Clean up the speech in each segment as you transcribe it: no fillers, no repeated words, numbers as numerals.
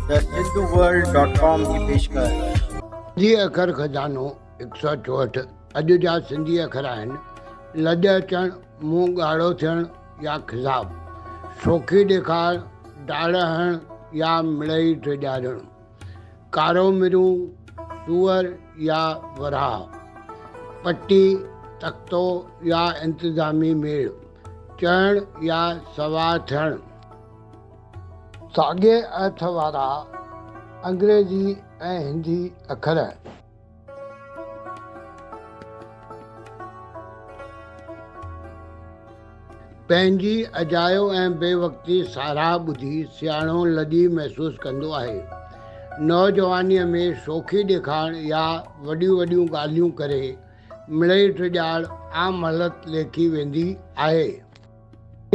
The Sindhu world dot com جي پيشڪش. سنڌي اکر خزانو هڪ سؤ 64 اڄ جا سنڌي اکر آهن، لڄ اچڻ، منهن ڳاڙهو ٿيڻ يا خضاب، شوخي ڏيکارڻ، ڊاڙ هڻڻ يا مڙئي ڊيڄارڻ، ڪارو مرون، سوئر يا وراهه، پٽي، تختو يا انتظامي ميڙ، چڙهڻ يا سوار ٿيڻ. ساڳئي ارٿ وارا انگريزي ۽ هندي اکر. پنهنجي اجايو ۽ بي وقتي ساراهه ٻڌي سياڻو لڄي محسوس ڪندو آهي. نوجوانيء ۾ شوخي ڏيکارڻ يا وڏيون وڏيون ڳالهيون ڪري مڙئي ڊيڄارڻ عام هلت ليکي ويندي آهي.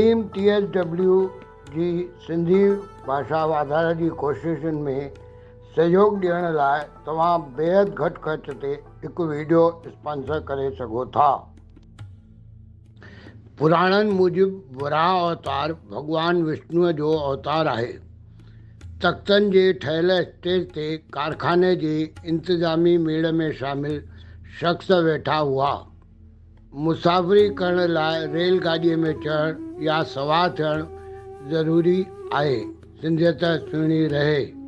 ٽيم ٽي ايس ڊبليو جي سنڌي ڀاشا واڌاري جي ڪوششن ۾ سهيوڳ ڏيڻ لاء توهان بيحد گهٽ خرچ تي هڪ وڊيو اسپانسر ڪري سگهو ٿا. پراڻن موجب وراهه اوتار ڀڳوان وشنوء جو اوتار آهي. تختن جي ٺهيل اسٽيج تي ڪارخاني جي انتظامي ميڙ ۾ شامل شخص ويٺا هئا. مسافري ڪرڻ لاء ريل گاڏيء ۾ چڙهڻ يا سوار ٿيڻ ضروري آهي. سنڌيت سهڻي رهي.